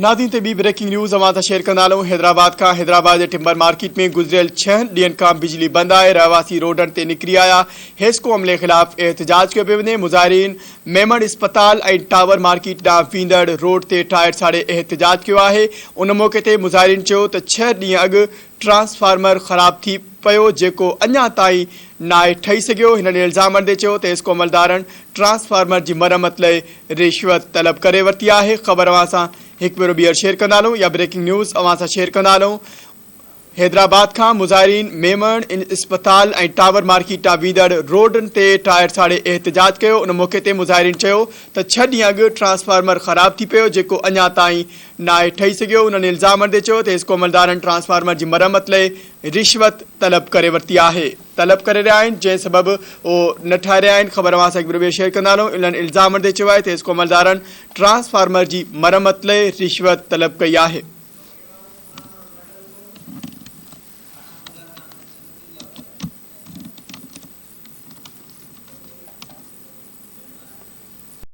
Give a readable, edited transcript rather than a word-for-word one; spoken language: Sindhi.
ناظرين تي ٻي بريڪنگ نيوز اوهان سان شيئر ڪندا هلون حيدرآباد کان حيدرآباد جي ٽمبر مارڪيٽ ۾ گذريل ڇهن ڏينهن کان بجلي بند آهي رهواسي روڊن تي نڪري آيا حيسڪو عملي خلاف احتجاج ڪيو پيو وڃي مظاهرين ميمڻ اسپتال ۽ ٽاور مارڪيٽ ڏانهن ويندڙ روڊ تي ٽائر ساڙي احتجاج ڪيو آهي ان موقعي تي مظاهرين چيو ته ڇهه ڏينهن اڳ ٽرانسفارمر خراب ٿي پيو جيڪو اڃا تائين ناهي ٺهي سگهيو، هنن الزام هڻندي چيو ته حيسڪو عملدارن ٽرانسفارمر جي مرمت لئي رشوت طلب ڪري ورتي آهي، خبر اوهان سان هڪ ڀيرو ٻيهر شيئر ڪندا هلون يا بريڪنگ نيوز اوهان سان شيئر ڪندا هلون حيدرآباد کان مظاهرين ميمڻ اسپتال ۽ ٽاور مارڪيٽ ڏانهن ويندڙ روڊن تي ٽائر ساڙي احتجاج ڪيو، ان موقعي تي مظاهرين چيو ته ڇهه ڏينهن اڳ ٽرانسفارمر خراب ٿي پيو جيڪو اڃا تائين ناهي ٺهي سگهيو، انهن الزام هڻندي چيو ته حيسڪو عملدارن ٽرانسفارمر جي مرمت لئي رشوت طلب ڪري ورتي آهي طلب ڪري رهيا آهن جنهن سبب اهو نه ٺاهي رهيا آهن خبر اوهان سان هڪ ڀيرو ٻيهر شيئر ڪندا هلون انهن الزام هڻندي چيو آهي ته حيسڪو عملدارن ٽرانسفارمر جي مرمت لئي رشوت طلب ڪئي آهي.